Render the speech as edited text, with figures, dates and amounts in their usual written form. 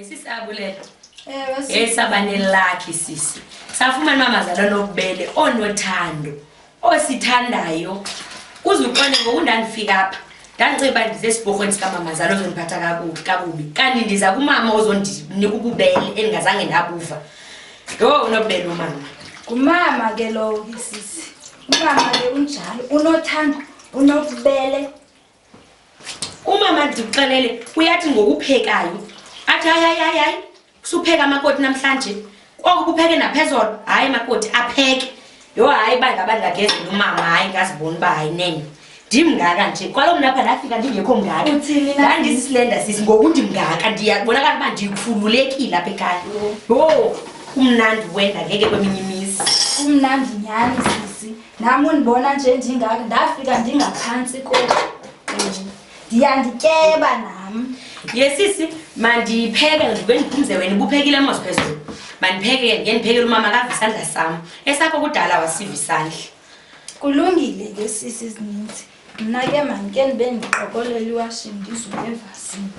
Esisabulela. Ewe sisi. Esabanelakhi sisi. Safumana umamazala onobubele, onothando, osithandayo. Uze uqonde ngoku ndandifika apha. Ndandicinga uba ndize esiporhweni sikamamazala ozondiphatha kakubi kakubi. Kanti ndiza kumama ozondinika ububele endingazange ndabuva. Yho, unobubele umama. Ngumama ke lowo ke sisi. Umama ke unjalo, unothando, unobubele. Umama ndikuxelele uyathi ngokuphekayo athi hayi hayi hayi hayi supheka amakoti namhlanje oku bupheke naphezolo hayi makoti apheke yho hayi uba ngaba ndingagezela umama hayi ngazibona uba hayi nene ndimngaka nje kwalo mna apha ndafika ndingekho mngaka Uthini na? ndandisisilenda sisi ngoku ndimngaka ndiyabonakala uba ndikhululekile apha ekhaya yho kumnandi wenda ngeke kweminye imizi. Kumnandi nyhani sisi. Nam undibona nje ndingaka ndafika ndingaphantsi koku. Ndiyandityeba nam. Ye sisi, mandipheke ndibe ndiphumze wena ubuphekile mos phezulu. Mandipheke ke ndiphekele umama akava isandla sam. Esakho kudala wasiva isandla. Kulungile ke sisi zininzi. Mna ke mandike ndibe ndiqokolela iwashing ndizuke evasini.